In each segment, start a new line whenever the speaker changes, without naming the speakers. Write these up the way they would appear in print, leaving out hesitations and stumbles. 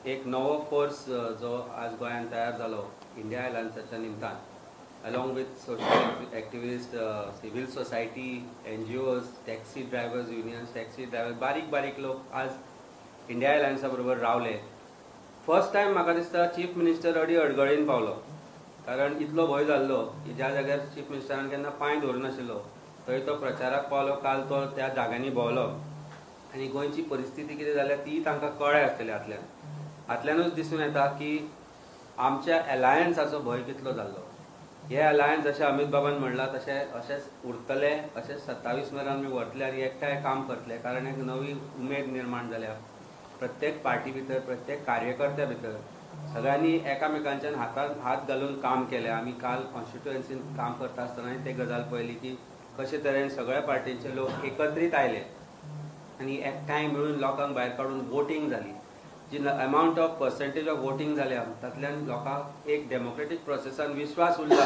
एक नवो फोर्स जो आज गोंयांत तयार जालो इंडिया अलायन्साच्या निमतान, along with social activist, civil society, NGOs, taxi drivers unions, taxi driver, बारीक बारीक लोक आज इंडिया अलायन्सा बरोबर रावले. फर्स्ट टायम म्हाका दिसता चीफ मिनिस्टर अडी अडगळीन पावलो, कारण इतलो भंय जाल्लो की ज्या जाग्यार चीफ मिनिस्टरान केन्ना पांय दवरूं नाशिल्लो थंय तो प्रचाराक पावलो. काल तो त्या जाग्यांनी भोंवलो आनी गोंयची परिस्थिती कितें जाल्या ती तांकां कळ्ळ्या आसतली. हातल्यानूच दिसून येता की आमच्या अलायन्साचो भंय कितलो जाल्लो. हे अलायन्स जशें अमित बाबान म्हणलां तशें अशेंच उरतलें, अशेंच 27 मेरेन आमी व्हरतले आनी एकठांय काम करतले, कारण एक नवी उमेद निर्माण जाल्या प्रत्येक पार्टी भितर, प्रत्येक कार्यकर्त्या भितर. सगळ्यांनी एकामेकांच्यान हातान हात घालून काम केलें. आमी काल कॉन्स्टिट्युएन्सीन काम करता आसतना ते गजाल पळयली की कशे तरेन सगळ्या पार्टींचे लोक एकत्रीत आयले आनी एकठांय मेळून लोकांक भायर काडून वोटींग जाली. जी amount of percentage of voting जाल्या तातल्यान लोकांक एक डेमोक्रेटीक प्रोसेसान विश्वास उरला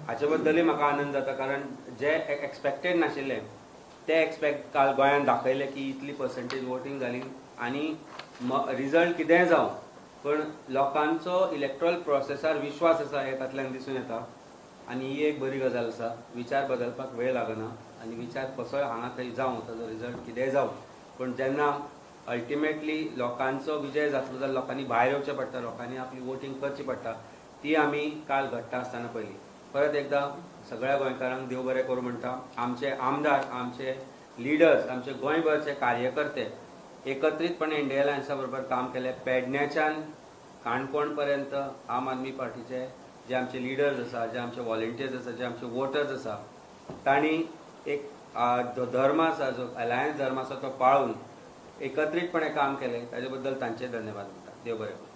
हाचे बद्दलूय म्हाका आनंद जाता, कारण जे एक्सपेक्टेड नाशिल्ले ते एक्सपेक्ट काल गोंयांत दाखयले की इतली पर्सेंटेज वोटींग जाली आनी रिजल्ट कितेंय जावं पण लोकांचो इलेक्ट्रॉल प्रोसेसार विश्वास आसा हें तातल्यान दिसून येता. आनी ही एक बरी गजाल आसा. विचार बदलपाक वेळ लागना आनी विचार कसोय हांगा थंय जावं, ताजो रिजल्ट कितेंय जावं, पूण जेन्ना अल्टिमेटली लोकांचो विजय जातलो जाल्यार लोकांनी भायर येवचें पडटा, लोकांनी आपली वोटींग करची पडटा, ती आमी काल घडटा आसतना पळयली. परत एकदां सगळ्या गोंयकारांक देव बरें करूं म्हणटा. आमचे आमदार, आमचे लिडर्स, आमचे गोंयभरचे कार्यकर्ते एकत्रीतपणे इंडिया अलायन्सा बरोबर काम केलें. पेडण्याच्यान काणकोण पर्यंत आम आदमी पार्टीचे जे आमचे लिडर्स आसा, जे आमचे वॉलंटियर्स आसा, जे आमचे वोटर्स आसा, तांणी एक जो धर्म आसा, जो अलायन्स धर्म आसा तो पाळून एकत्रीतपणे काम केलें. ताजे बद्दल तांचे धन्यवाद म्हणटा. देव बरें करूं.